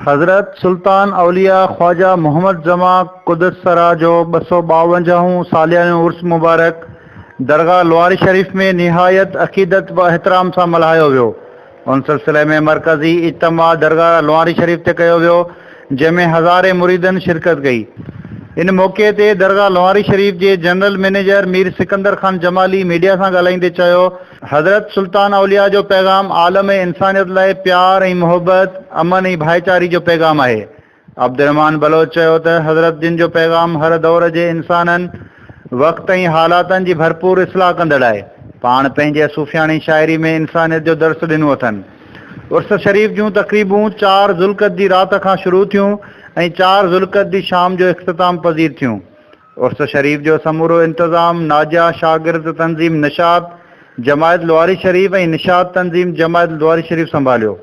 حضرت سلطان اولياء خواجه محمد زمان قدس سرا جو 252 هون ساليانو عرس مبارڪ درگاهه لواري شريف ۾ نهايت عقيدت و احترام سان ملهايو ويو. ان سلسلي ۾ مرڪزي اجتماع درگاهه لواري شريف تي ڪيو ويو، جنهن ۾ هزارين مريدن شرڪت ڪئي. ان موقعي تي درگاهه لواري شريف جي general manager Mir Sikandar Khan Jamali media سان ڳالهائيندي چيو، حضرت سلطان اولياء جو پيغام عالم انسانيت لاء پيار ۽ محبت، امن ۽ ڀائيچاري جو پيغام آهي. عبدالرحمان بلوچ چيو ته حضرت جن جو پيغام هر دور جي انسانن، وقت ۽ حالاتن جي ڀرپور اصلاح ڪندڙ آهي. پاڻ پنهنجي صوفياڻي شاعري ۾ انسانيت جو درس ڏنو اٿن. عرس شريف جون تقريبون چار ذوالقعد جي رات کان شروع ٿيون ۽ چار ذوالقعد جي شام جو اختتام پذير ٿيون. عرس شريف جو سمورو انتظام ناجيا شاگرد تنظيم نشاط جماعت لواري شريف ۽ نشاط تنظيم جماعت لواري شريف سنڀاليو.